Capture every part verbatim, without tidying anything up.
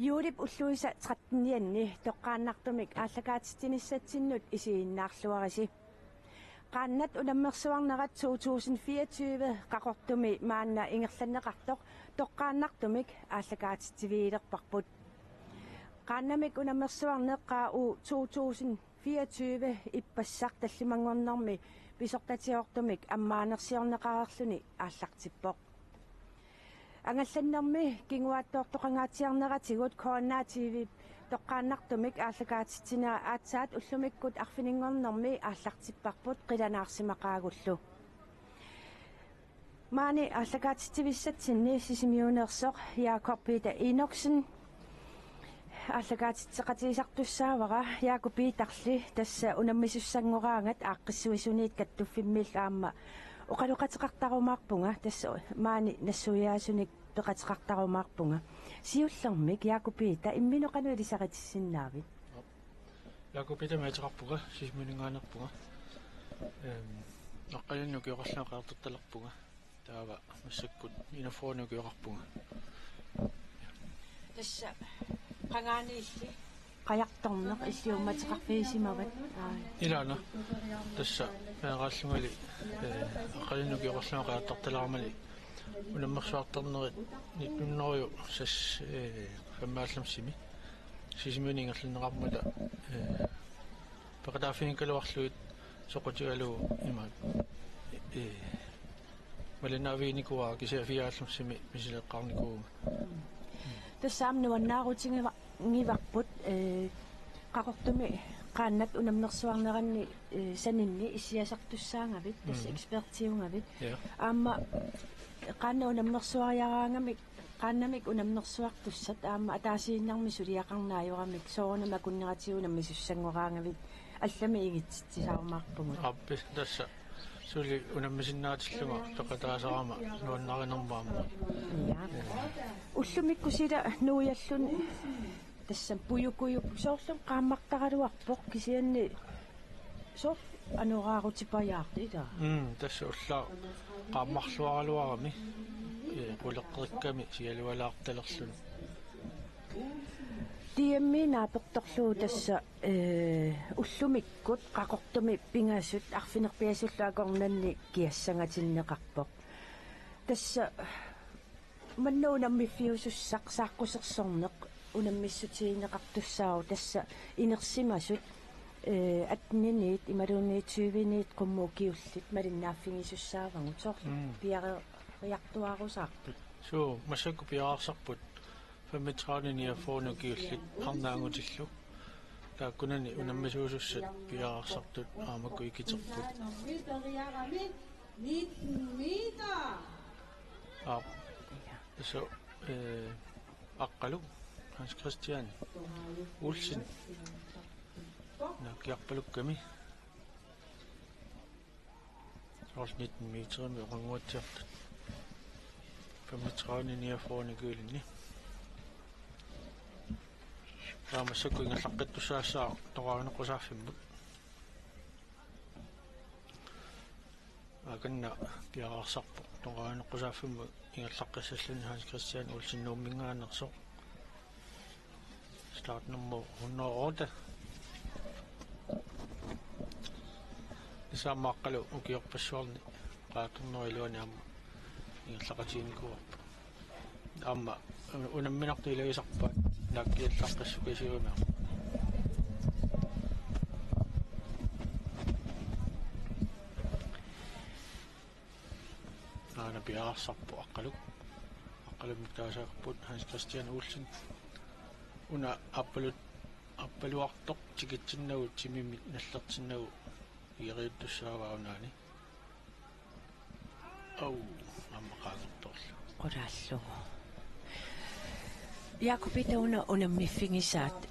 Juulip ulluisa trettenianni toqqaannartumik aallakaatitsinissatsinnut isiginnaarluarisi. Qaannat unammersuarnerat to tusind fireogtyve Qaqortumi maanna ingerlanneqartoq toqqaannartumik aallakaatitsivigilerparput. Qaannamik unammersuarneq Q U to tusind fireogtyve ippassaq tallimanngornermi pisortatigoortumik ammaanersiorneqareerluni aallartippoq. Angallannermi kinguaattoortoqangaatsiarneratigut K N A T V toqqaannartumik aallakaatitsinera aatsaat ullumikkut arfininngornermi aallartipparput qilanaarsimaqaagullu. Maani aallakaatitsivissatsinni Sisimiuneersoq Jakob Peter Enoksen aallakaatitseqatigisartussaavara. Jakob Peterli tassa unammisussanngoraangat aaqqissuisuniit kattuffimmiillu aamma oqaloqateqartarumaarpunga, tassa maani nassuiaasunik peqateqartarumaarpunga. Siullermik Jakob Peter, imminut qanoq ilisaritissinnaavit? Jakob Peterimik ateqarpunga, Sisimiuninngaanneerpunga. Ehm, Aqqalunnut ukioqarlunga qajartortalerpunga. Taava massakkut enogfyrrenik ukioqarpunga. Tassa qangaaniilli qajartorneq illiummateqarfigisimavat? Aa. Ilaana. Tassa meeraallungali, eh, Aqqalunnut ukioqarlunga qajartortaleramali unammersuartarnerit nitten hundrede og seks, eh, femoghalvfemsimi Sisimiuni ingerlanneqarmata, eh, peqataaffigigaluarlugit soqutigalugu imaak, eh, malinnaaviginikuuara, kisianni fireoghalvfemsimi misileeqqaarnikuuvunga. Tassa aamma nuannaarutigiva-, -givarput, eh, Qaqortumi qaannat unammersuarneranni, eh, saninni issiasartussaagavit, tassa Mm. ekspertiugavit. Ja. Aamma qaannat unammersuariaraangamik, qaannamik unammersuartussat aamma ataasiinnarmik suliaqarneq ajoramik soorunami akunneratigut unammisussanngoraaravit allamik igitsitsisarumaarpugut. Aappi, tassa suli unammisinnaatillunga peqataasarama nuannarinermut aamma. Ja. Ullumikkut sila nuialluni tassami pujukujup soorlu qaammartaraluarpoq, kisianni soorlu anoraarutipajaartoq, ilaa? Mm, tassa ullaaq qaammarluaraluarami, eh, quleqqikkami sialualaartalerluni. D M-i naapertorlugu tassa, eh, ullumikkut Qaqortumi pingasut arfineq-pingasullu akornanni kiassangatinneqarpoq. Tassa manna unammiffiusussaq saaqqusersorneq unammissutigineqartussaavoq, tassa inersimasut, eh, atteniniit imaluunniit tyveniit qummut ukiullit malinnaaffigisussaavarput, soorlu Mm. piareeriartuaarusaarput? Suu, massakkut piareersarput femogtredive niogfyrre ukiullit arnaanngutillu. Taakkunani unammisuusussat piareersartut aamma makku ikiterput. Nitten meter. Aap. Tassa, eh, Aqqaluk Hans Christian Olsen. Naakkiarpalukkami. Soorlu nitten meterimik oqannguatsiartut. Femogtredive niogfyrre ukiulinni. Taava massakkut ingerlaqqittussaassaaq Toqaaneqqussaaffimmut. Akanna piareersarpoq Toqaaneqqussaaffimmut ingerlaqqissalluni Hans Christian Olsen Nuumminngaanneersoq. Startnummer hundrede og otte. Tassa aamma Aqqaluk ukiorpassuarni qajartornerup iluani aamma ingerlaqatiginikuuarput. Aamma unamminartut ilagisarpaat naakkiallaqqissukasiugami. Aana piareersarpoq Aqqaluk. Aqqaluk mittaasagarput Hans Christian Olsen. Una appalut, appaluartoq tikitsinnagu timimik nallertinnagu igeriuttussaavaa unaani. Au, aamma qaangertorlu. Qulaallugu. Jakob, ita una unammiffigisaat.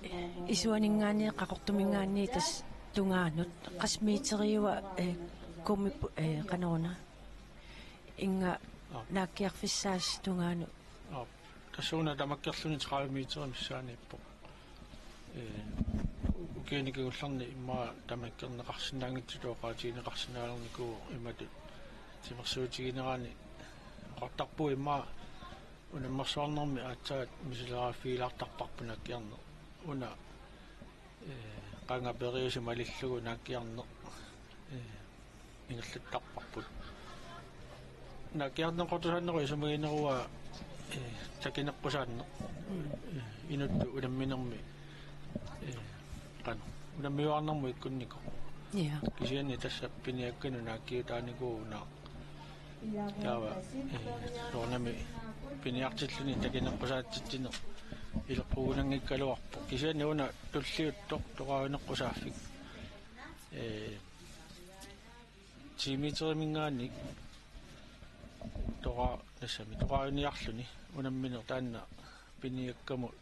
Isuaninngaanniit, Qaqortuminngaanniit tassa tungaanut. Qassit meteriua, eh, kumip-, eh, qanoruna. Inga Aap. Naakkiarfissaasi tungaanut. Aap. Tassa una tamakkerluni tredive meter missaaniippoq. Ee, ukiuni kingullerni immaqa tamakkerneqarsinnaanngitsutut oqaatigineqarsinnaalernikuuvoq imatut timersuutiginerani oqartarpugut immaqa Unammersuarnermi aatsaat misileraffigilaartarparput naakkiarneq. Una, eh, qanga periuseq malillugu naakkiarneq, eh, ingerlattarparput. Naakkiarneqartusaannerup isumagineruaa, eh, takineqqusaanneq. Mm. Eh, inuttut unamminermi, eh, qanoq, unammiuaarnermut ikkunnikoq. Ja. Kisianni tassa piniakkanut naakkiutaanikuuvoq una. Taava, eh, soorunami piniartilluni takineqqusaatsitsineq ileqqugunanngikkaluarpoq. Kisianni una tulliuttoq toqaavineqqusaaffik. Eh, ti meteriminngaanniit toqa-, tassami toqaaviniarluni unammineq taanna piniakkamut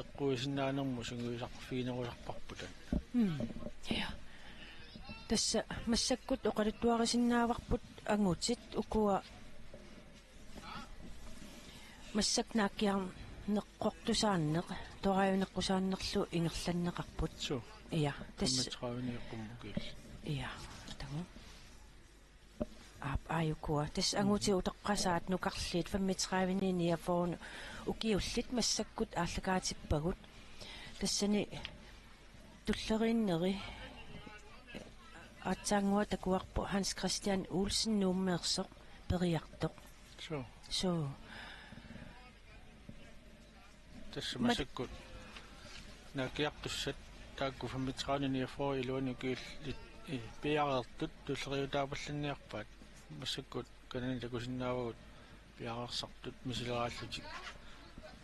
eqquisinnaanermut sungiusarfiginerusarparput taanna. Mm. Ja. Tassa massakkut oqaluttuarisinnaavarput angutit ukua massakkut naakkiarneqartusaanneq, toqaavineqqusaannerlu ingerlanneqarput. Suu. Ja, tassa femogtredive-ni qummut ukiullit. Ja, taanna. Aap, aajukua. Tassa angutit utoqqasaat nukarliit femogtredive-ni niogfyrre ukiullit massakkut aallakaatippagut. Tassani tulleriinneri aatsaannguaq takuarput Hans Christian Olsen Nuummeersoq periartoq. Suu. Suu. Tassa mat- massakkut naakkiartussat taakku femogtredive-ni niogfyrre iluani ukiullit, eh, piareersut tulleriiaarpallanniarpaat. Massakkut kanani takusinnaavagut piareersartut misileraallutik.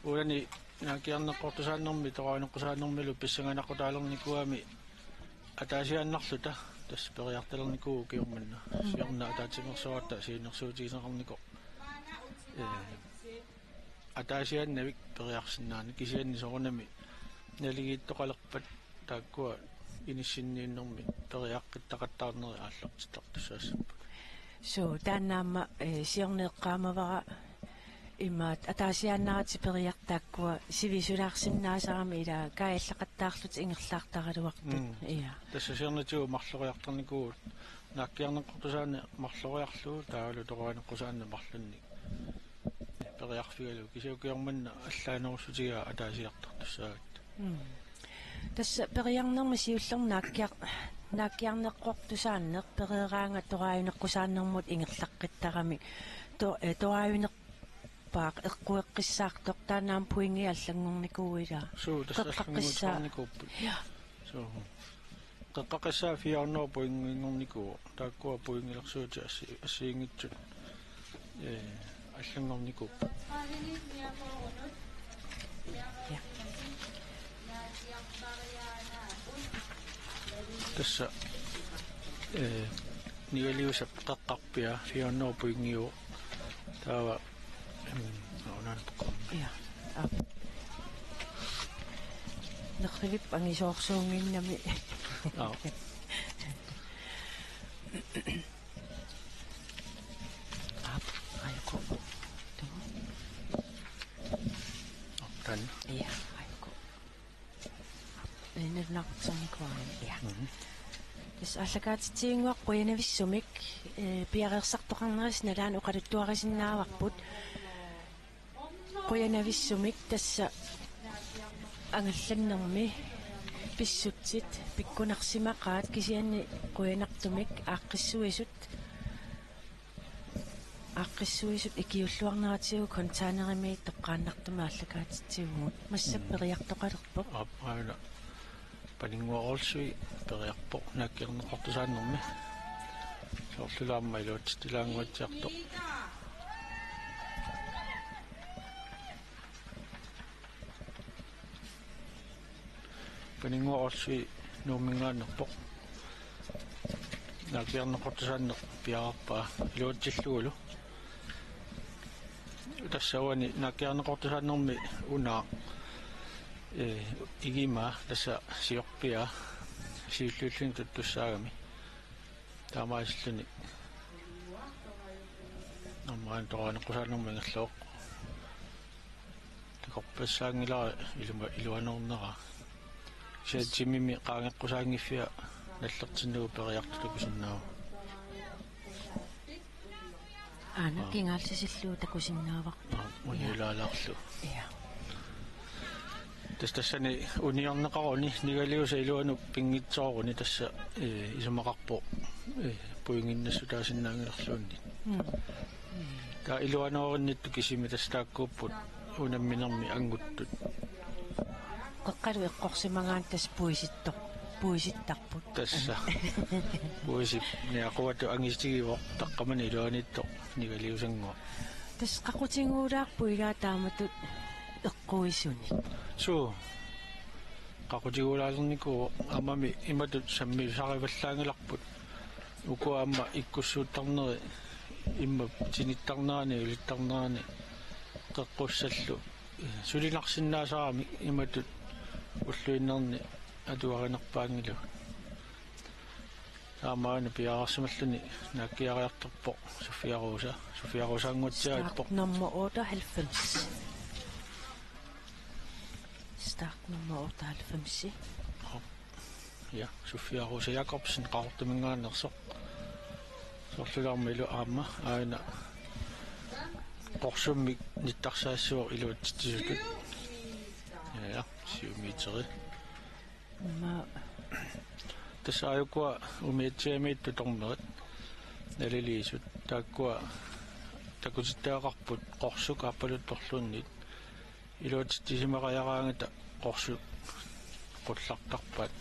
Uani naakkiarneqartusaannermi toqaavineqqusaannermilu pissanganaqutaalernikuugami ataasiaannarluta tassa periartalernikuuvoq ukioq manna. Mm. Siorna ataatsimeersuarta siunnersuutigineqarnikoq. Eh, ataasiaannavik periarsinnaaneq kisianni soorunami naligiittoqalerpat taakkua inissinniinnermi periaqqittaqattaarneri aallartittartussaassapput. Suu, taanna aamma, eh, siorna eqqaamavara imaattoq ataasiaannaratik periartaat taakkua sivisulaarsinnaasarami ila kaajallaqattaarlutik ingerlaartaraluartut. Mm. Ja. Tassa siornatigut marloriartarnikuuvugut naakkiarneqartusaanneq marloriarlugu taavalu toqaavineqqusaanneq marlunnik periarfigalugu kisianni ukioq manna allaanerussutigaa ataasiartortussaagatta. Mm. Tassa periarnermi siullermi naakkiar-, naakkiarneqartusaanneq pereeraangat toqaavineqqusaannermut ingerlaqqittarami to-, eh, toqaavinerpaaq eqqueqqissaartoq taanna aamma pointi allanngornikuuvoq ilaa. Suu, tassa qeqqaqqissaa-, allanngornikuupput. Ja. Suu. Qeqqaqqissaaq fire hundrede pointinngornikuuvoq. Taakkua pointilersuutit assi-, assigiinngitsut, eh, allanngornikuupput. Ja. Tassa, eh, Nigaliusap qeqqarpia fire hundrede pointiuvoq. Taava, em, una aana pukku. Ja. Aap. Nerrivippoq angisoorsuunnginnami. Aap. Aap, aajuku. Tuu. Aap, taanna. Ja, aajuku. Nalunaaqutsinnikuuara. Ja. Mhm. Tassa aallakaatitsivinnguaq qujanavissumik, eh, piareersartoqarnerisa nalaani oqaluttuarisinnaavarput. Qujanavissumik tassa angallannermi pissutsit pikkunarsimaqaat kisianni qujanartumik aaqqissuisut, aaqqissuisut ikiulluarneratigut containerimiit toqqaannartumik aallakaatitsivugut. Massakkut Mm. periartoqalerpoq. Aap, aana. Paninnguaq Olsvig periarpoq naakkiarneqartusaannermi. Soorlu aamma iluatsittilaannguatsiartoq. Paninnguaq Olsvig Nuumminngaanneerpoq. Naakkiarneqartusaanneq piareerpaa iluatsillugulu. Tassa uani naakkiarneqartusaannermi una, eh, igimaa tassa siorpiaa siulliulluni tuttussaagami. Taamaasilluni aamma toqaaneqqusaannermi ingerlavoq. Takorpassaanngilara iluma-, iluanoornera. Kisianni timimi qaangeqqusaanngiffia nallertinnagu periartoq takusinnaavoq. Aana, aa, kingaallisillugu takusinnaavarput. Aa, uniulaalaarlugu. Ja. Tassa tassani uniorneqaruni Nigaliusaq iluanut pinngitsooruni tassa, ee, isumaqarpoq, ee, pointinnassutaasinnaanngilarluunniit. Mm. Taava iluanoorinnittoq kisimi tassa taakkuupput unamminermi anguttut. Qeqqalu eqqorsimagaanni tassa puisittoq, puisittarput. Tassa. Puisip niaquatut angitigivoq taqqamani iluaniittoq Nigaliusannguaq. Tassa qaqutiguulaarpoq ilaa taamatut eqquisunik. Suu. Qaqutiguulaalernikuuvoq aammami imatut sammisarivallaanngilarput. Ukua aamma ikkussuuttarneri imma tinittarnerani ulittarnerani qeqqussallu sulinarsinnaasaramik imatut ulluinnarni atuarinerpaanngilagut. Taamaana piareersimalluni naakkiariartorpoq Sofia Rosa. Sofia Rosa annguatsiarippoq. Start nummer otteoghalvfems. Start nummer otteoghalvfems. Hop. Ja, Sofia Rosa Jakobsen Qaqortuminngaanneersoq. Soorlulaarmilu aamma aana qorsummik nittarsaassivoq iluatsitsisutut. Ja, ja, syv meteri. Ma. Tassa aajukua umiatsiamiittut tormerit naliliisut. Taakkua takutittagaqarput qorsuk aappaluttorluunniit. Iluatsitsisimaqajaraangata qorsuk qullartarpaat.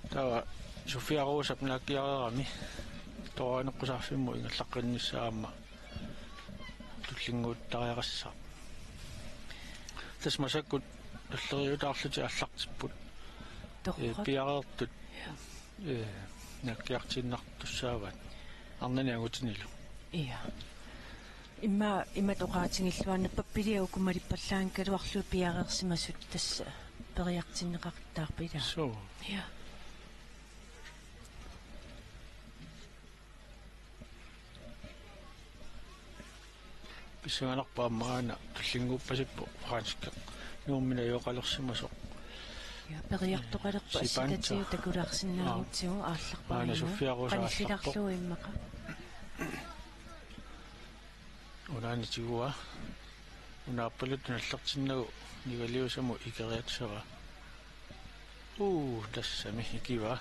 Taava Sofia Rosap naakkiareerami toraneqqusaarfimmut ingerlaqqinnissaa aamma tullinnguuttariaqassaaq. Tassa massakkut tulleriiaarlutik aallartipput. Torrak. Ee, piareertut. Ja. Ee, naakkiartiinnartussaavaat. Arnani angutinilu. Ja. Immaqa, imatut oqaatigilluarneq pappialassuaq uku malippallaanngikkaluarlugit piareersimasut tassa periartinneqartarput ilaa. Suu. Ja. Pissanganarpoq aamma aana tullinnguuppasippoq franskit Nuummi najugaqalersimasoq. Ja, periartoqalerpoq. Sipanta. Assitatigut takulaarsinnaagutsigu. Aap. Aallarpara. Aana Sofia Rosa aallarpoq. Qanillilarlugu immaqa. Unaani tiguaa. Una aappaluttoq nallertinnagu Nigaliusamut ikeriassavaa. Uu, tassami ikivaa.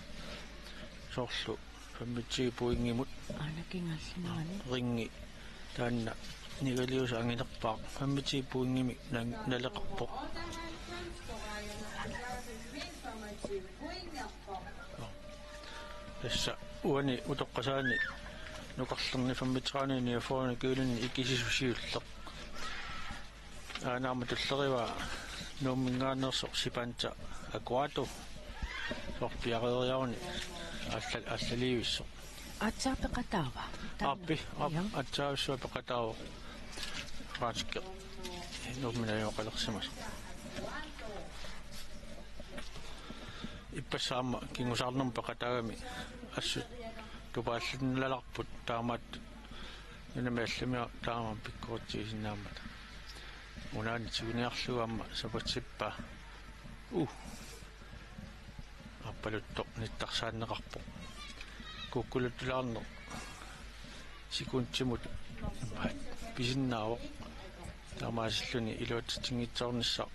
Soorlu femogtyve pointimut. Aana kingaallinerani. Ringi taanna Nigaliusaq anginerpaaq femogtyve pointimik nan-, naleqarpoq. Tassa uani utoqqasaani nukarlerni femogtredive niogfyrre kiilunni ikisisut siulleq. Aana aamma tullerivaa Nuumminngaanneersoq Sipanta Akuato. Soorlu piareeriaruni alla-, allaliivissoq. Aatsaat peqataava? Aappi, aap, ja. Aatsaavissuaq peqataavoq. Franskit Nuummi najugaqalersimasoq. Ippassaq aamma kingusaarnermut peqataagami assut tupaallannilaarput taamaattut nunami allamiut taama pikkoritigisinnaammat. Unaani tiguniarlugu aamma sapatsippaa. Uh. Aappaluttoq nittarsaanneqarpoq. Kukkuluttulaarneq sekundimut pisinnaavoq. Taamaasilluni iluatsitsinngitsoornissaq.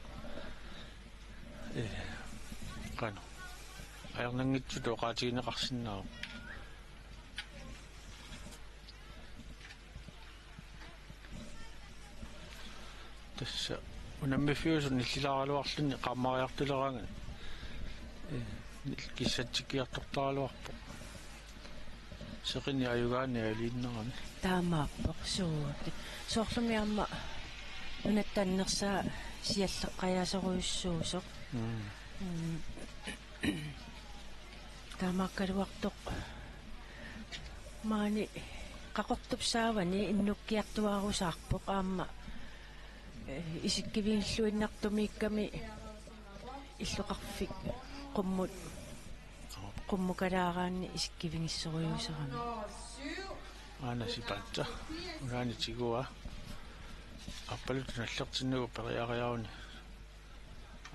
Ee, qanoq. Ajornanngitsutut oqaatigineqarsinnaavoq. Tassa unammiffiusut nillilaaraluarluni qaammariartuleraangat, ee, nil-, kissatsikkiartortaraluarpoq. Seqineq ajugaani ajuliinnarami. Taamaappoq suut. Soorlumi aamma nunatta annersaa sialleqqajaasorujussuusoq. Mm. Mm. Taamaakkaluartoq maani Qaqortup saavani innukkiartuaarusaarpoq aamma, eh, isikkivigilluinnartumiikkami illoqarfik qummut, qummukalaaraanni isikkivigissorujussuusarami. Aana Sipanta unaani tiguaa. Aappaluttoq nallertinnagu periariaruni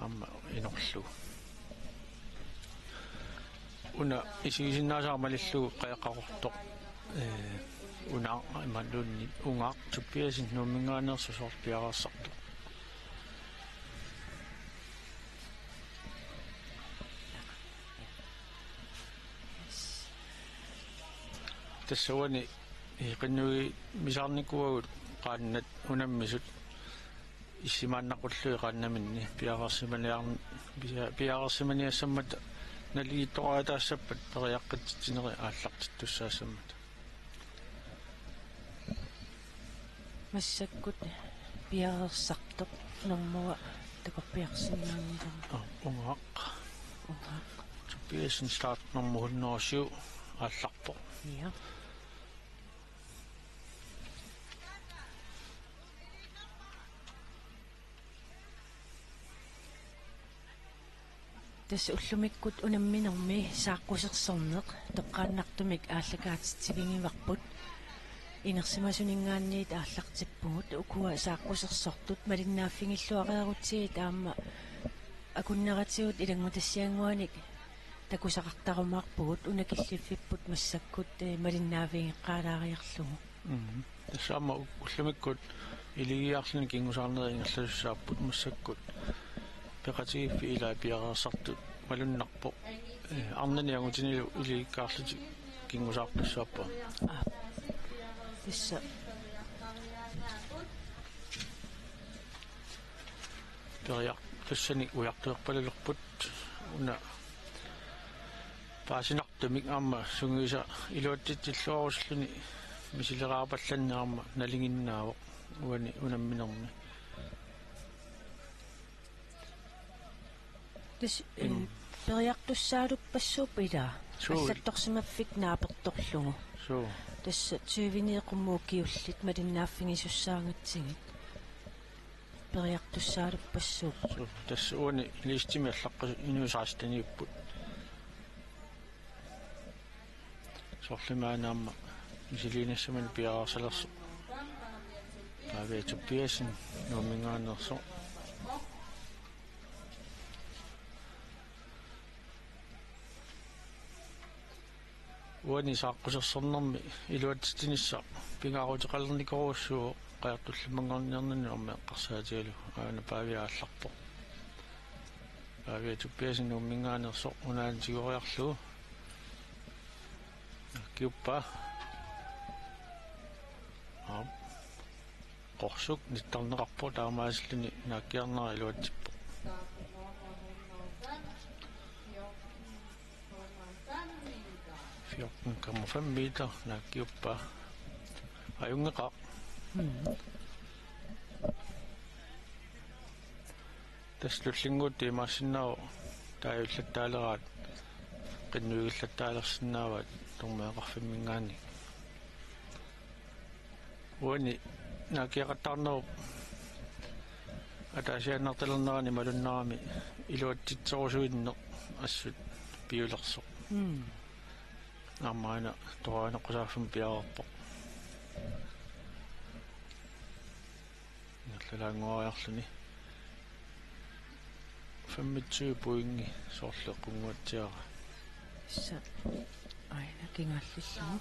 aamma inorlugu. Una isigisinnaasara malillugu qajaqartoq, ee, Una imaluunniit Ungaq Tobiassen Nuumminngaanneersoq soorlu piareersartoq. Tassa uani qinnuigimisaarnikuuagut qaannat unammisut issimaannaqullugit qaannaminni piareersimaniar-, pia-, piareersimaniassammata naligiittoqaataassappat periaqqitsitsinerit aallartittussaassammata. Massakkut piareersartoq normua takorpiarsinnaanngilaq. Aa, Ungaq. Ungaq. Tobiassen startnummer hundrede og syv aallarpoq. Ja. Tassa ullumikkut unamminermi saaqqusersorneq toqqaannartumik aallakaatitsivigivarput. Inersimasuninngaanniit aallartippugut, ukua saaqqusersortut malinnaaffigilluareerutsigit aamma akunneratigut ilanngutassiannguanik takusaqartarumaarpugut, una killiffipput massakkut, eh, malinnaaffigeqqaalaariarlugu. Mhm. Tassa aamma u-, ullumikkut iligiarluni kingusaarnerit ingerlasussaapput, massakkut peqatigiiffik ilaa piareersartut malunnarpoq. Eh, arnani angutinilu iligikkaarlutik kingusaartussaapput. Aa. Tassa. Periartussanik ujartuerpalulerput una paasinartumik aamma sungiusa iluatsitsilluarusulluni misileraapallanneq aamma nalinginnaavoq uani unamminermi. Tassa, eh, mm, periartussaaluppassuupput ilaa. Suu. Allattorsimaffik naapertorlugu. Suu. Tassa tyveni qummut ukiullit malinnaaffigisussaagatsigit. Periartussaaluppassuupput. Suu. Tassa uani listimi allaqqasut inuit seksteniupput. Soorlu maanna aamma misiliinissaminik piareersalersoq Pavia Tobiassen Nuumminngaanneersoq. Uani saaqqusersornermi iluatsitsinissaq pingaaruteqalernikorujussuuvoq qajartullimmanngorniarnani aamma eqqarsaatigalugu, aana Pavia aallarpoq. Pavia Tobiassen Nuumminngaanneersoq unaana tigoriarlugu. Kiuppaa. Aap. Qorsuk nittarneqarpoq, taamaasilluni naakkiarnera iluatsippoq. Fjorten komma fem meter, naakkiuppaa. Ajunngeqaaq. Mm. Tassa tullinnguuttoq imaassinnaavoq taajullattaaleraat, qinnuigillattaalersinnaavaat tormeqarfimminngaanniit. Uani naakkiaqattaarnerup ataasiaannartalernerani malunnarami iluatsitserusuinneq assut piulersoq. Mm. Aamma aana toraanaqqusaaffimmut piareerpoq. Ingerlalaannguariarluni. Femogtyve pointi soorlu eqqunnguatsiara. Tassa aina kingaallillugu.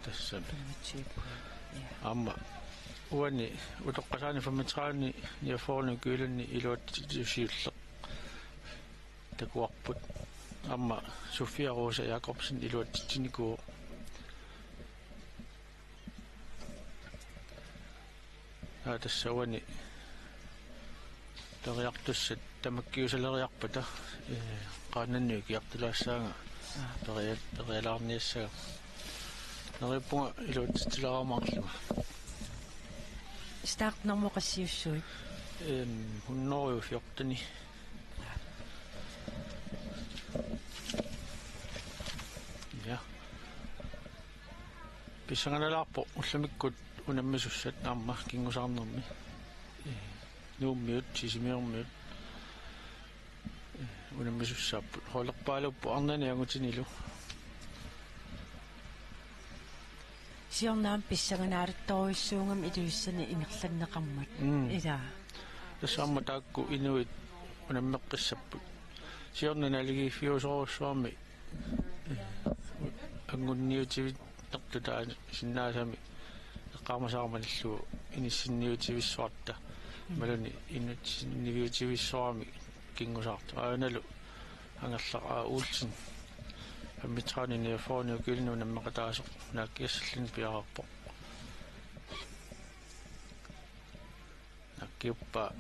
Tassa. Femogtyve pointi. Ja. Aamma uani utoqqasaani femogtredive niogfyrre ukiulinni iluatsitut siulleq takuarput. Aamma Sofia Rosa Jacobsen iluatsitsinikuuvoq. Aa, tassa uani periartussat tamakkiusaleriarpata, ee, qaannanni ukiartulaassaanga. Aa. Peria-, perialaarniassagama. Neriuppunga iluatsitsilerumaarlunga. Startnummer qassiussuit? Ehm, hundrede og fjorten. Ja. Pissanganalaarpoq ullumikkut unammisussat aamma kingusaarnermi. Ee, Nuummiut, Sisimiormiut, ee, unammisussaapput. Holderpaaluupput arnani angutinilu. Siorna aamma pissanganaaluttorujussuugami Ilulissani ingerlanneqarmat. Mm. Ilaa. Tassa aamma taakku inuit unammeqqissapput. Siorna naligiiffiusorujussuarmik, eh, angunniutivittartut taanna sinnaasami eqqaamasara malillugu inissinniutivissuarta. Imaluunniit inissinniutivissuarmik kingusaartoq. Aanalu Angerlaq A. Olsen, femogtredive niogfyrre Ny Gyldenløve nammeqataasoq, naakkiassalluni piareerpoq. Naakkiuppaa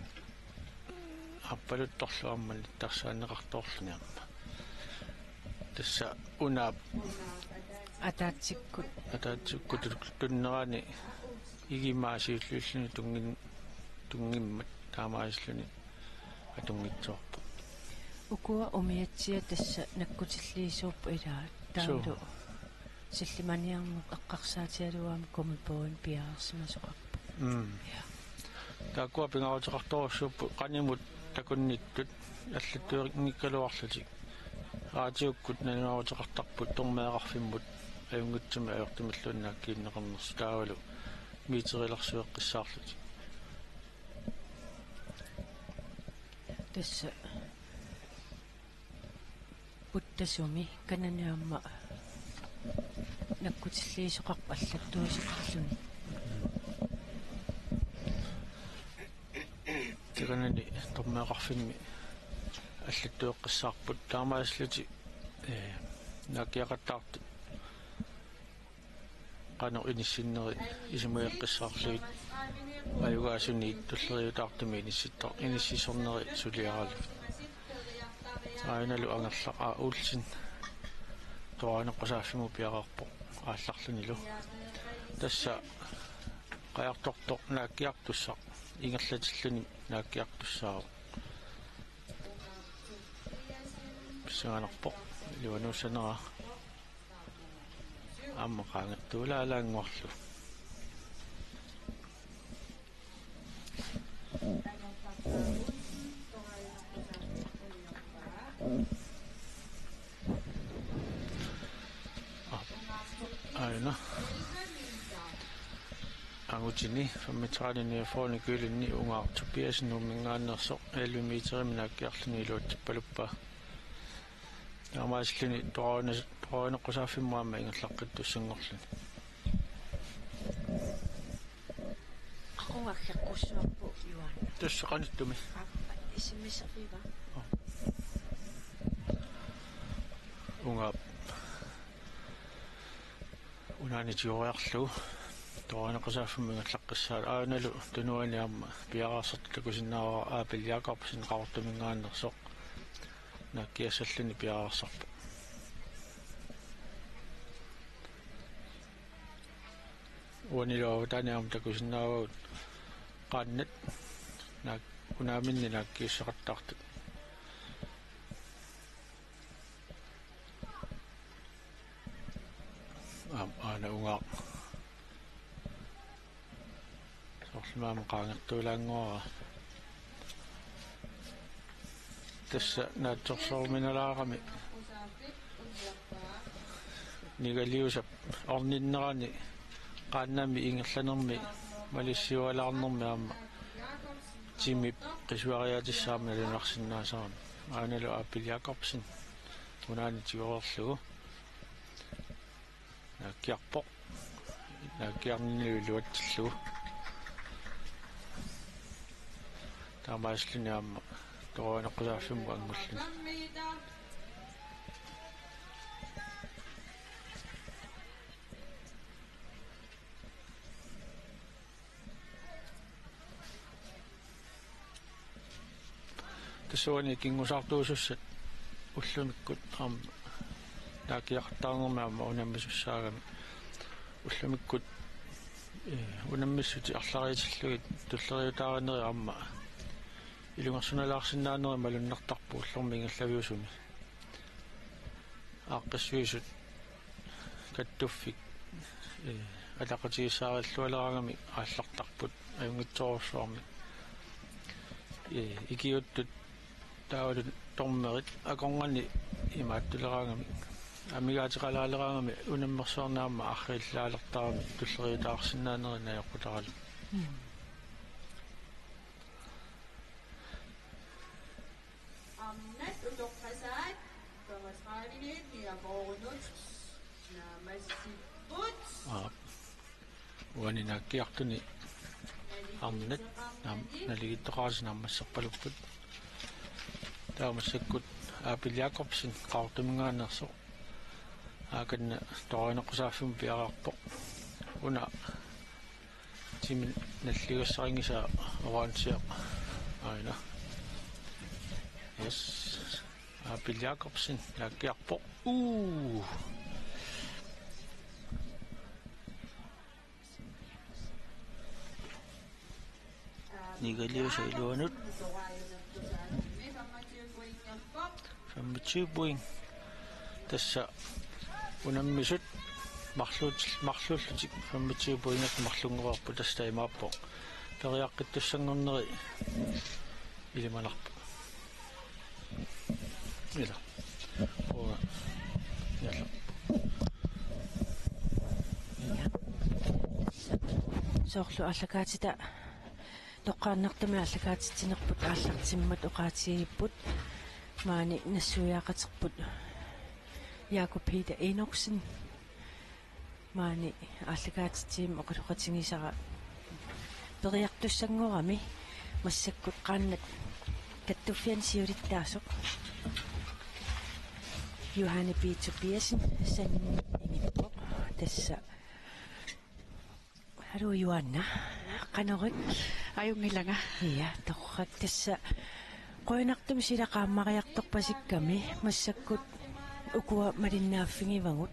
aappaluttorlu aamma nittarsaanneqartoorluni aamma. Tassa unaap Ataatsikkut. Ataatsikkut tun-, tunnerani igimaasiulluunniit tunngin-, tunngimmat taamaasilluni atunngitsoorpoq. Ukua umiatsiat tassa nakkutilliisuupput ilaa. Suu. Taavalu sillimaniarneq eqqarsaatigalugu aamma gummibådini piareersimasoqarpoq. Mm. Ja. Taakkua pingaaruteqartorujussuupput qanimut takunnittut allattuinngikkaluarlutik. Raatiukkut nalunaaruteqartarput dormeeqarfimmut ajunngitsumik ajortumilluunniit naakkiunneqarnersut taavalu meterilersueqqissaarlutik. Tassa puttasumi kanani aamma nakkutilliisoqarpoq allattuisoqarluni. Takanani dormeeqarfimmi allattueqqissaarput taamaasillutik, eh, naakkiaqattaartut qanoq inissinneri isumageqqissaarlugit ajugaasuniit tulleriiaartumik inissittar-, inississorneri suliaralugit. Aanalu Angerlaq A. Olsen Torajorneqqusaaffimmut piareerpoq aallarlunilu. Tassa qajartortoq naakkiartussaq ingerlatilluni naakkiartussaavoq. Pissanganarpoq iluanuussanera. Aamma qaangertuulaalaannguarlu. Aana. Angutini femogtredive niogfyrre Ny Gyldenløve, Ungaaq Tobiassen Nuummingaanneersoq, elleve meterimik naakkiarluni iluatsippaluppaa. Taamaasilluni torajorne-, torajorneqqusaaffimmut aamma ingerlaqqittussanngorluni. Aqunga aggeqqussuarpoq, Juan. Tassa qanittumi. Aappa, S M S-erfiva? Oh. Ungaap. Unaani tigoriarlugu torajorneqqusaaffimmut ingerlaqqissaaq. Aanalu tunuani aamma piareersartoq takusinnaavara Abel Jakobsen Qaqortumingaanneersoq, naakkiassalluni piareersarpoq. Uanilu avataani aamma takusinnaavagut qaannat naak-, unaaminni naakkiussaqattaartut. Aam-, aana Ungaaq. Soorlu aamma qaangertuulaannguara. Tassa naatsorsoruminalaarami. Nigaliusap orninnerani qaannami ingerlanermi malissiualaarnermi aamma timip qisuariaatissaammat nalunarsinnaasarami. Aanalu Abel Jakobsen unaani tigoreerlugu. Naakkiarpoq. Naakkiarnini iluatsillugu. Taamaasilluni aamma torajorneqqusaaffimmut angulluni. Tassuuna kingusaartuusussat ullumikkut aamma naakkiaqattaarnermi aamma unammisussaagami. Ullumikkut, eh, unammissutit arlariitillugit tulleriiaarnerit aamma ilungersunalaarsinnaanerit malunnartarput ullormi ingerlaviusumi. Aaqqissuisut kattuffik, eh, ataqatigiissaarillualeraangamik aallartarput ajunngitsorujussuarmik. Eh, ikiuuttut taavalu dormerit akornanni imaattuleraangamik, amigaateqalaaleraangamik unammersuarneq aamma arriillaalertarami tulleriiaarsinnaanerit najoqqutaralugu. Mm. Aap. Uani naakkiartuni arnat naam-, naligiittoqarasi naammasserpalupput. Taava massakkut Abel Jakobsen Qaqortuminngaanneersoq. Aakanna torianeqqusaaffimmut piareerpoq. Una timi nalligassarinngisaa orange aina. Yes. Abel Jakobsen naakkiarpoq. Uu. Nigaliusa iluanut. Femogtyve point. Tassa unammisut marluut-, marluullutik femogtyve pointit marlunngoreerput, tassa imaappoq. Periaqqittussanngorneri ilimanarpoq. Ila. Uanga. Ila. Soorlu aallakaatita toqqaannartumik aallakaatitsinerput aallartimmat oqaatigipput. Maani nassuiaaqaterput Jakob Peter Enoksen. Maani aallakaatitsimik oqaloqatigisara periartussanngorami massakkut qaannat kattuffianni siulittaasoq Johanne P. Tobiassen sanningippoq tassa. Hallo Johanna. Qanoq? Ajunngilanga. Ja, torrak tassa. Qujanartumik sila qaammariartorpasikkami massakkut ukua malinnaaffigivagut.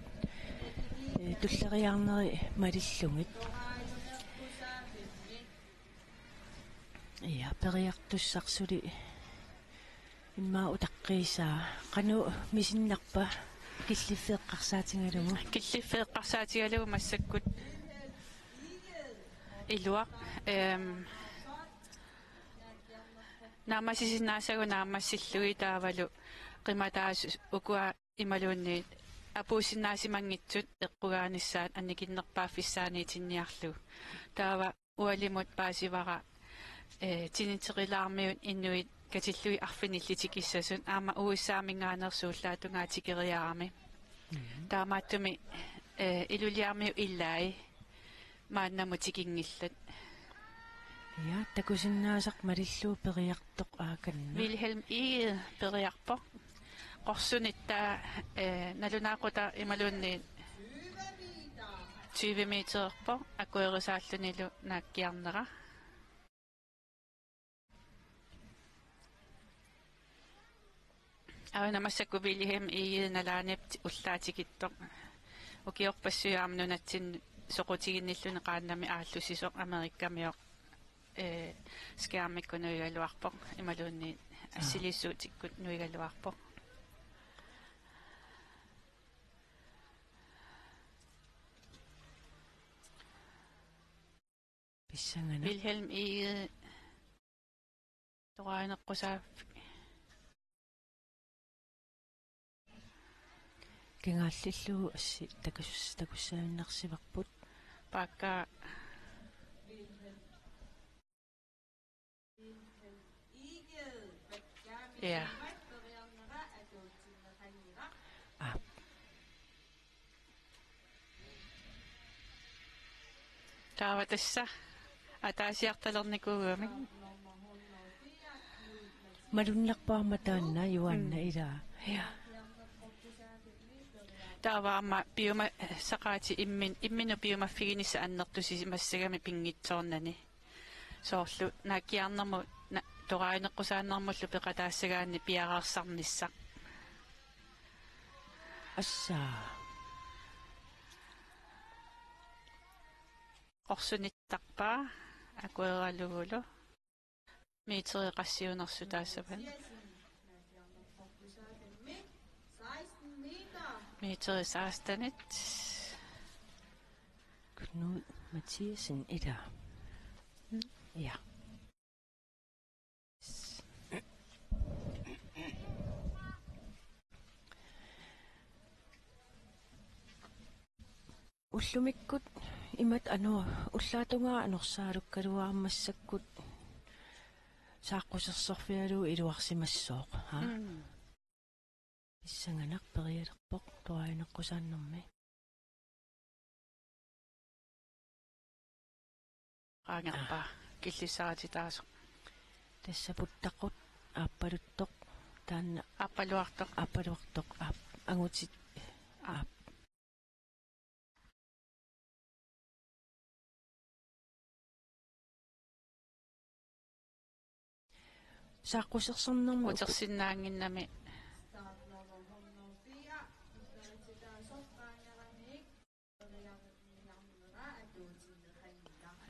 Ee, tulleriiaarneri malillugit. Ja, periartussaq suli immaqa utaqqiisaa. Qanoq misinnarpa killiffeeqqarsaatigalugu? Killiffeeqqarsaatigalugu massakkut iluaq, ehm, naammassisinnaasagut naammassillugit taavalu qimataasoq ukua imaluunniit apuussinnaasimanngitsut eqqugaanissaat annikinnerpaaffissaaniitinniarlugu. Taava ualimut paasivara, eh, Tiniterilaarmiut inuit katillugit arfinillit tikissasut aamma U S A-minngaanneersut ullaap tungaa tikeriarami. Mhm. Taamaattumik, eh, Ilulissarmiut ilaat maannamut tikinngillat. Ja, takusinnaasaq malillugu periartoq aakanna. Vilhelm Egede periarpoq. Qorsunitta, eh, nalunaaqutaq imaluunniit tyve metererpoq akuerisaallunilu naakkiarnera. Aana massakkut Vilhelm Egede nalaanip ullaaq tikittoq. Ukiorpassuit aamma nunatsinnut soqutiginnilluni qaannamik aallussisoq Amerikamioq, eh, skærmikkut nuigaluarpoq imaluunniit assiliissuutikkut nuigaluarpoq. Pissanganaq. Vilhelm Egede torianeqqusaaffimmut kingaallillugu assi takus-, takussaaginnarsivarput. Paakka. Ja. Aap. Taava tassa ataasiartalernikuugami. Malunnarpoq aamma taanna Johanna. Mm. Ilaa. Ja. Taava aamma piumasaqaatit immin-, imminnut piumaffiginissat annertusimassagami pinngitsoornani. Soorlu naakkiarnermut na-, torianeqqusaannermullu peqataassagaanni piareersarnissaq. Assaa. Qorsunittarpaa akueralugulu. Meterit qassiunersut taassavaat? Meterit sekstenit. Knud Mathiassen, ilaa. Ja. Ullumikkut imatut ano-, ullaap tungaa anorsaalukkaluarama massakkut saaqqusersorfigalugu iluarsimassooq, haa? Mm. Pissanganaq perialerpoq atuariunneqqusaannermi. Qaangerpaa. Aa. Killissarititaasoq. Tassa puttaqut aappaluttoq taanna. Aappaluartoq. Aappaluartoq. Aap-, angutit. Aa. Aap-. Saaqqusersornermi uku- Utersinnaannginnami.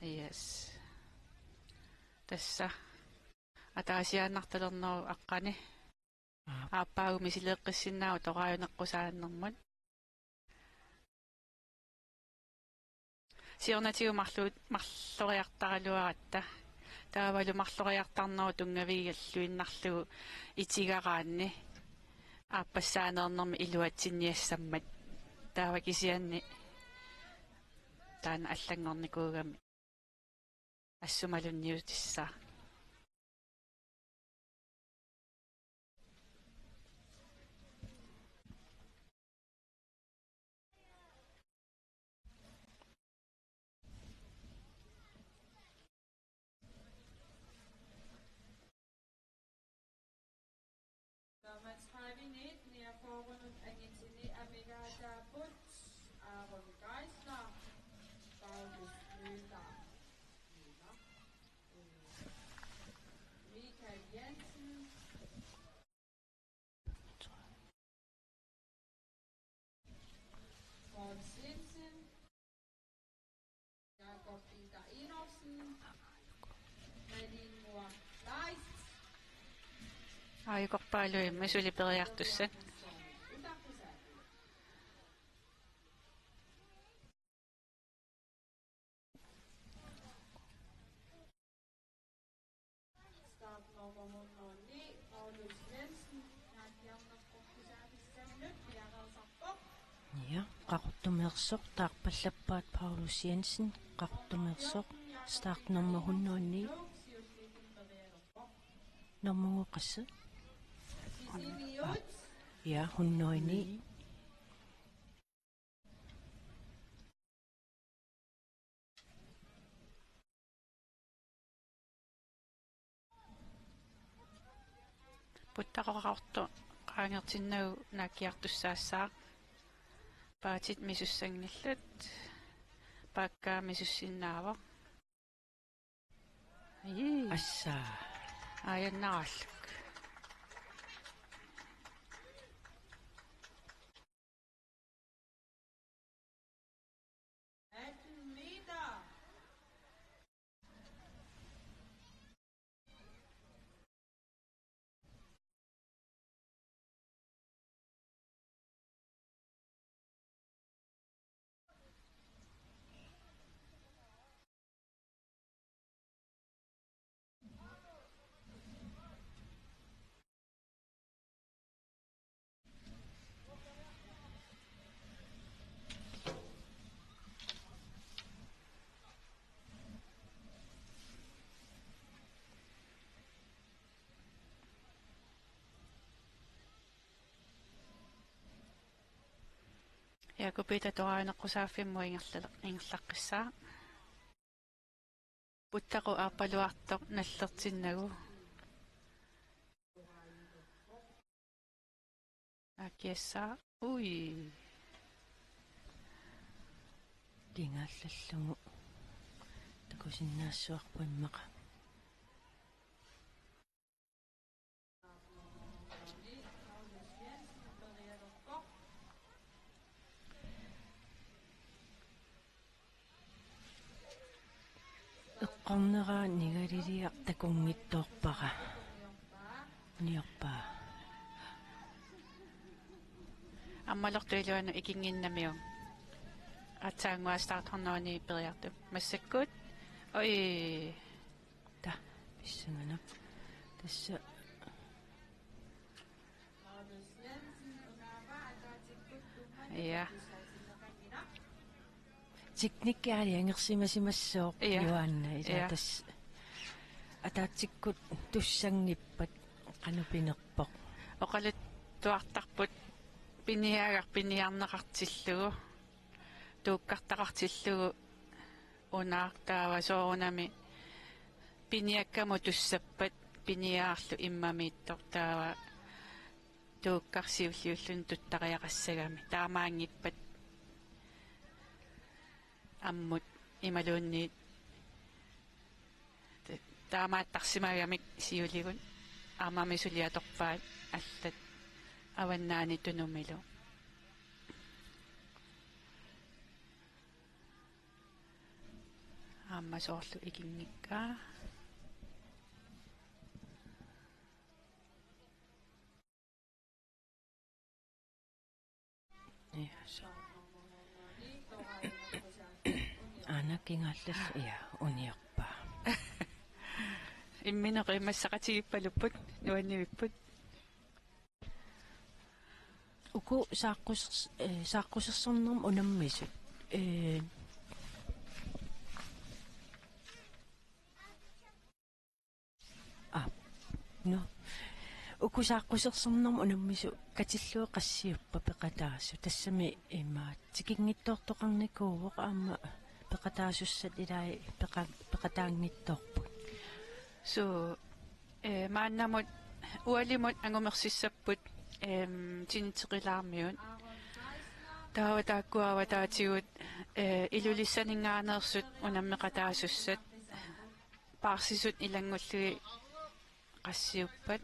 Yes. Tassa. Ataasiaannartalernerup aqqani. Aap. Aappaagu misileeqqissinnaavoq atuariunneqqusaannermut. Siornatigut marlu-, marloriartaraluaratta. Taavalu marloriartarnerup tunngavigalluinnarlugu itigaraanni aappassaaneernermi iluatsinniassammat. Taava kisianni taanna allanngornikuugami. Assumalunniutissaa. Femogtredive nitten, niogfyrre angitini amigaataapput, Aaron Geisler, Paulus Møller, Michael Jensen, Paul Svendsen, Jakob Peter Enoksen, Malin Mor Kleist. Aajukorpaaluimmi suli periartussat. Startnummer hundrede ni, Paulus Svendsen, Naak Bjerre. Ja, Qaqortumeersoq taarpallappaat Paulus Jensen, Qaqortumeersoq, startnummer hundrede ni. Normunguuq qassi? Ja, hundrede ni. Puttaqoqartoq qaangertinnagu naakkiartussaassaaq. Paatit misussanngillat. Paakkaa misussinnaavoq. Ii. Assaa. Aajannaraallak. Jakob Peter atuariunneqqusaaffimmut ingerla-, ingerlaqqissaaq. Puttaqoq aappaluartoq nallertinnagu. Akiassaa. Ui. Kingaallallugu. Takusinnaassuarput immaqa. Eqqornera nigaliliaq takunngitsoorpara. Niorpaa. Ammalortoq iluanut ikinnginnamiuk. Aatsaannguaq starthornoni periartup. Massakkut. Oj. Taa, pissanganaq. Tassa. Ja. Teknikki aalajangersimasimassooq. Ja. Joanna, ila. Ja. Tassa ataatsikkut tussanngippat qanoq pinerpoq. Oqaluttuartarput Piniagaq piniarneqartillugu, tuukkartaqartillugu unaaq taava soorunami piniakkamut tussappat piniaarlu immamiittoq taava tuukkaq siulliulluni tuttariaqassagami taamaanngippat ammut imaluunniit taamaattarsimagamik siuligut aammami suliatorpaat allat avannaani tunumilu. Aamma soorlu ikinngikkaa. Ja, so. Aana kingaallallu, ja, uniorpaa. Imminut qiimmassaqatigiippalupput, nuannivipput. Uku saaqqusers-, eh, saaqqusersornermut unammisut. Eh, Aa, no. Uku saaqqusersornermut unammisut katillugit qassiuppat peqataasut? Tassami ima tikinngitsoortoqarnikuuvoq aamma peqataasussat ilai peqa-, peqataanngitsoorput. Suu, eh, maannamut ualimut angumersissapput, em, tinitseqilaarmiut. Taava taakkua avataatigut, eh, Ilulissaninngaanneersut unammeqataasussat. Paarsisut ilanngullugit qassiuppat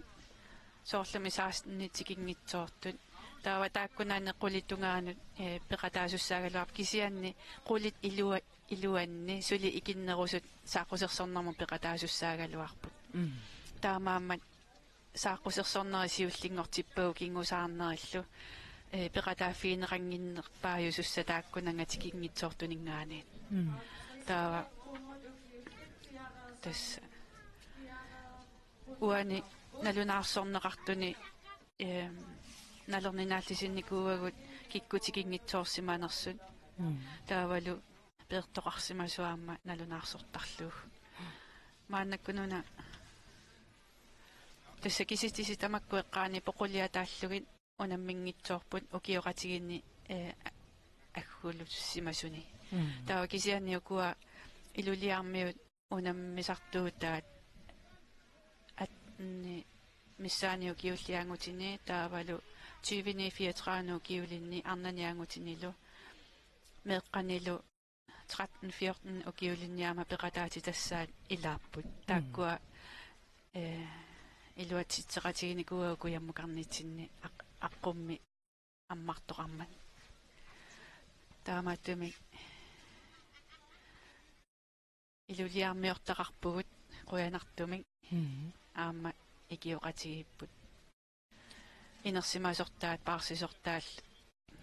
soorlumi seksten tikinngitsoortut. Taava taakkunani qulit tungaanut, eh, peqataasussaagaluarput kisianni qulit ilua-, iluanni suli ikinnerusut saaqqusersornermut peqataasussaagaluarput. Mm. Taamaammat saaqqusersornerit siullinngortippagut kingusaarnerillu, eh, peqataaffigineqannginnerpaajusussat taakkunannga tikinngitsoortuninngaanniit. Mm. Taava tassa uani nalunaarsorneqartuni, ehm, nalorninaallisinikuuagut kikkut tikinngitsoorsimanersut. Mm. Taavalu peertoqarsimasoq aamma nalunaarsortarlugu. Maannakkununa tassa kisitsisitamakku eqqaani poquliataallugit unamminngitsoorput ukioqatigiinni, eh, aggulussimasuni. Mm. Taava kisianni ukua Iluliarmiut unammisartuutaat attenit missaanni ukiulli angutini taavalu tyveni fireogtredive ukiulinni arnani angutinilu meeqqanilu tretten fjorten ukiulinni aamma peqataatitassaat ilaapput. Mm. Taakkua, eh, iluatsitseqatiginikuuagut kujammukarnitsinni aq-, aqqummi ammartoqarmat. Taamaattumik Iluliarmiortaqarpugut qujanartumik. Mhm. Aamma ikioqatigiipput. Inersimasortaat, paarsisortaat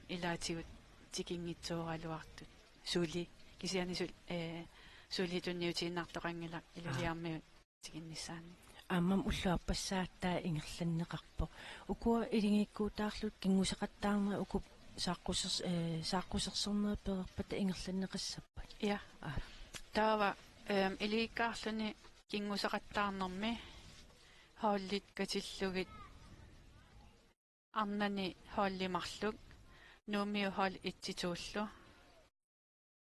ilaatigut tikinngitsooraluartut. Suli. Kisianni sul-, eh, suli tunniutiinnartoqanngilaq Iluliarmiut tikinnissaannik. Aammami ullut appassaattaat ingerlanneqarpoq. Ukua iligiikkuutaarlutik kinngusaqattaarnerit uku saaqqusers-, eh, saaqqusersornerit pereerpata ingerlanneqassappat? Ja. Aa. Taava, ehm, iligiikkaarluni kinngusaqattaarnermi holdit katillugit arnani holdi marluk Nuummiut hold et-i to-llu.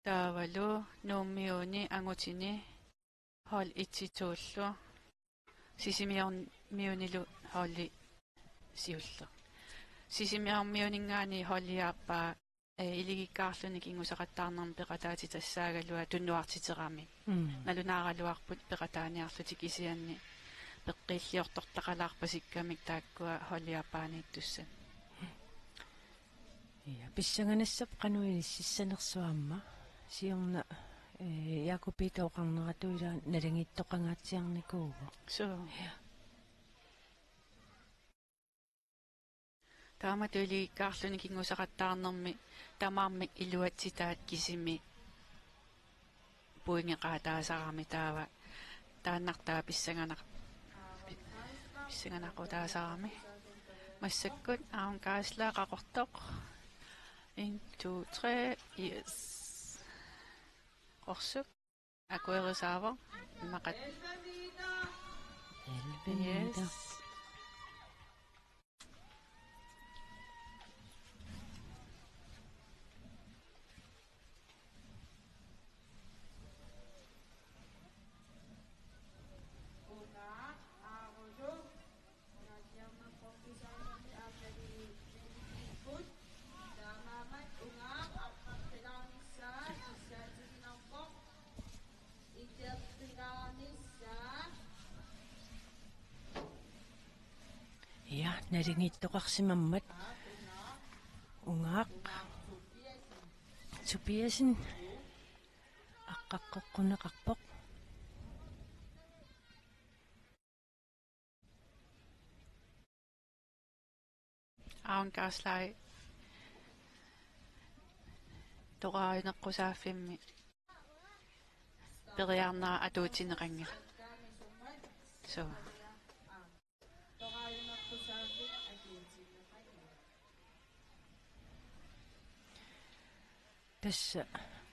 Taavalu Nuummiuni angutini hold et-i to-llu. Sisimiormiunilu holdi siulleq. Sisimiormiuninngaanniit holdi aappaa, eh, iligiikkaarluni kinngusaqattaarnermi peqataatitassaagaluaq tunuartiteramik. Mm. Nalunaaraluarput peqataaniarlutik kisianni peqqiilliortortaqalaarpasikkamik taakkua holdi aappaaniittussat. Ja, pissanganassaaq qanoq inississanersoq aamma. Siorna, eh, Jakob Peter oqarneratut ila nalagiittoqangaatsiarnikuuvoq. Suu. Ja. Taamatut iligiikkaarluni kinngusaqattaarnermi tamarmik iluatsitaat kisimi pointeqaataasarami taava taannartaa pissanganaq-, pissanganaqutaasarami. Massakkut Aron Geisler qaqortoq. En, to, tre, yes. Qorsuk. Akuerisaavoq. Imaqat. Elleve meter. Yes. Naligiittoqarsimammat Ungaaq Tobiassen aqqaqqeqquneqarpoq. Aun Kaaslai toqaajuneqqusaaffimmi periarnera atuutineqanngilaq. Suu. Tassa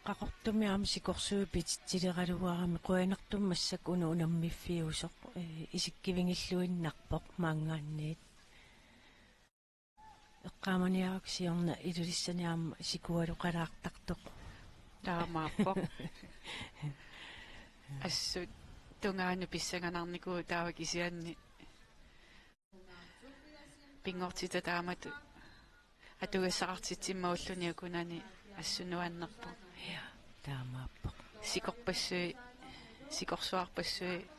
Qaqortumi aamma sikorsuit pititsileraluarami qujanartumik massakkut una unammiffiusoq, ee, isikkivigilluinnarpoq maanngaanniit. Eqqaamaniaruk siorna Ilulissani aamma sikualuqalaartartoq. Taamaappoq. Assut tungaanut pissanganarnikuuvoq taava kisianni pinngortitaq taamatut atugassaqartitsisimagulluunniit ukunani assut nuannerpoq. Ja, taamaappoq. Sikorpassuit, sikorsuarpassuit.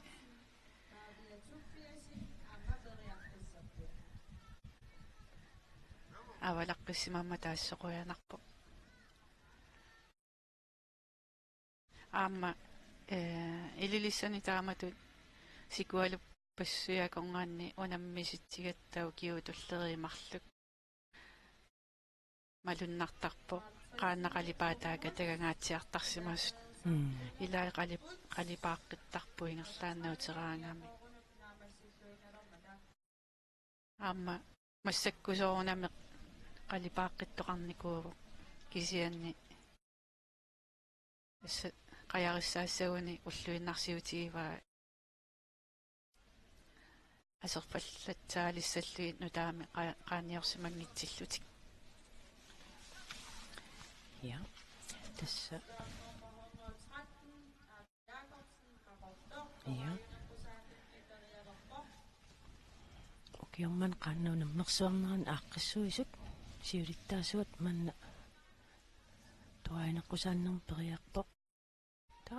Avalaqqissimammat taassuma qujanarpoq. Aamma, ee, Ilulissani taamatut sikualuppassuit akornanni unammisitsigatta ukiut tulleriit marluk malunnartarpoq qaannat qalipaataat katagangaatsiartarsimasut. Mm. Ilai qalip-, qalipaaqqittarput ingerlaannaq uteraangamik. Aamma massakkut soorunami qalipaaqqittoqarnikuuvoq kisianni. Tassa qajariassaguni ulluinnarsiutigivaa aserfallatsaaliissallugit nutaamik qa-, qaanniorsimanngitsillutik. Ja, tassa. Ja. Ukioq manna qaannat unammersuarneranni aaqqissuisut siulittaasuat manna toraajunaqqusaannermut periarpoq. Ta.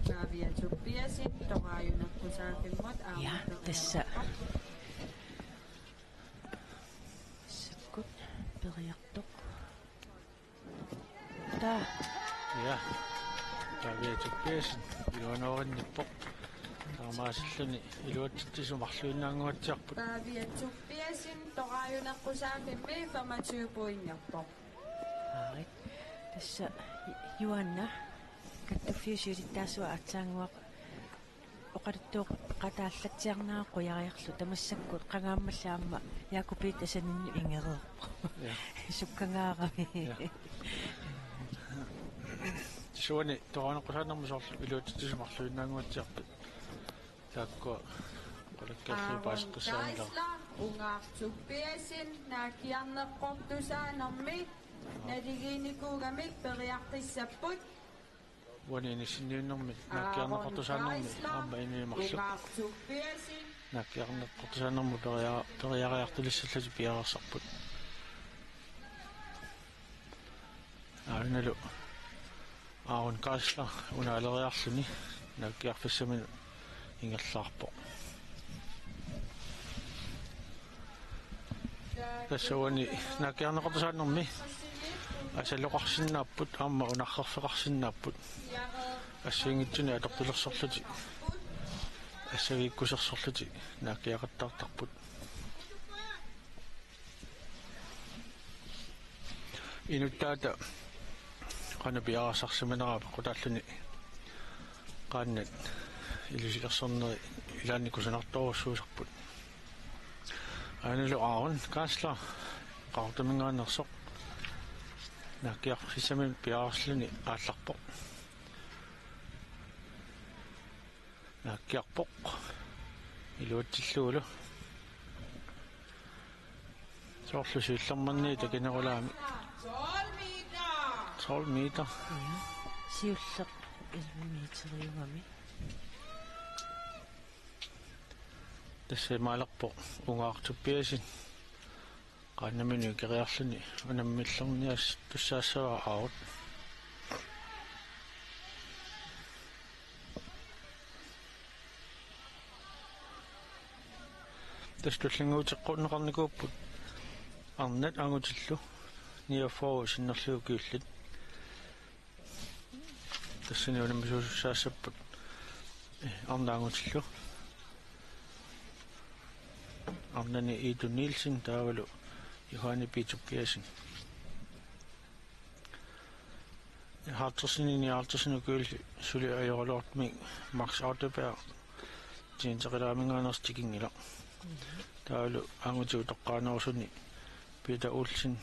Pavia Tobiassen, toraajunaqqusaaffimmut. Ja, aamma tassa. Sakkut periartoq. Taa. Ja. Pavia Tobiassen iluanoorinnippoq. Taamaasilluni iluatsitsisut marluinnaannguatsiarput. Pavia Tobiassen toraajunaqqusaaffimmut femogtyve pointerpoq. Aarit. Tassa Juanna kattuffiup siulittaasua aatsaannguaq oqaluttuuqataallatsiarnera qujariarluta massakkut qangaammalli aamma Jakob Petersenimut ingereerpoq. Ja. Sukkangaarami. Ja. Suli toraajunaqqusaannermi soorlu iluatsitsisut marluinnaannguatsiarput. Taakkua qulakkeerlugit paaseqqissaanngilaq. Aaron Geisler, Ungaaq Tobiassen, naakkiarneqqortusaanermi naligiinnikuugamik periarfissapput. Uani inissinniunnermi naakkiarneqartusaanermi aamma inuit marluk naakkiarneqartusaanermut peria-, periariartulissallutik piareersarput. Aanalu Aaron Geisler unaaleriarluni naakkiarfissaminut ingerlaarpoq. Tassa uani naakkiarneqartusaanermi asaloqarsinnaapput aamma unarerfeqarsinnaapput. Assigiinngitsunik atortulersorlutik assagiikkusersorlutik naakkiaqattaartarput. Inuttaata qanoq piareersarsimanera peqqutaalluni qaannat ilusilersorneri ilaanni kusanartorujussuusarput. Aanalu Aaron Geisler Qaqortuminngaanneersoq naakkiarfissaminut piareerluni aallarpoq. Naakkiarpoq. Iluatsillugulu. Soorlu siullermanni takinerulaami. Tolv meter. Ja. Siulleq elleve meteriugami. Tassa imaalerpoq Ungaaq Tobiassen. Qaannamini keriarluni unammillerniassagaassavara aarut. Tassa tullinnguuteqqinneqarnikuupput arnat angutillu niogfyrre sinnerlugit ukiullit. Tassani unammisuusussaassapput, eh, arnat angutillu. Arnani Iitu Nielsen taavalu Johanne P. Tobiassen. Halvtredsinik nioghalvtredsinik ukiullit suli ajoraluartumik Max Audeberg tiinteqilaamingaannersi tikinngilaq. Taavalu angutit utoqqaanerusuni Peter Olsen,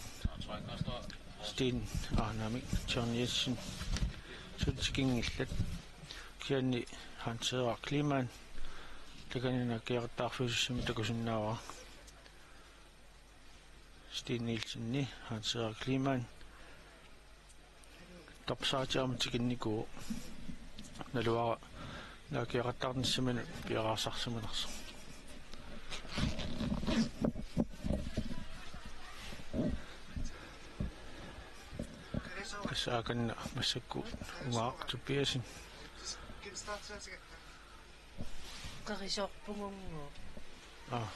Steen, aa, naamik, John Jensen, suli tikinngillat. Kisianni Hans Henrik Kleemann, takanna naakkiaqattaarfiusussami takusinnaavara. Steen Nielsenip Hans Henrik Kleemann. Topsaatia aamma tikinnikuuvoq. Naluara naakkiaqattaarnissaminut piareersarsimanersoq. Tassa aakanna massakkut Ungaaq Tobiassen. Qerisorpungunngooq. Aa.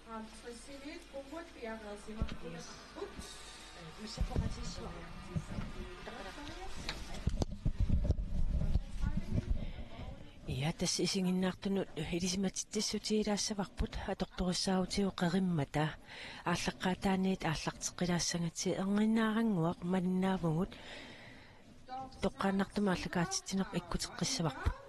Halvtredsinik qummut piareersimapput. Ja, tassa isiginnaartunut ilisimatitsissutigilaassavavut atortorissaarutigut qerimmata. Aallaqqaataaniit aallarteqqilaassagatsigit, erniinnarannguaq malinnaavugut. Toqqaannartumik aallakaatitsinerput ikkuteqqissavarput.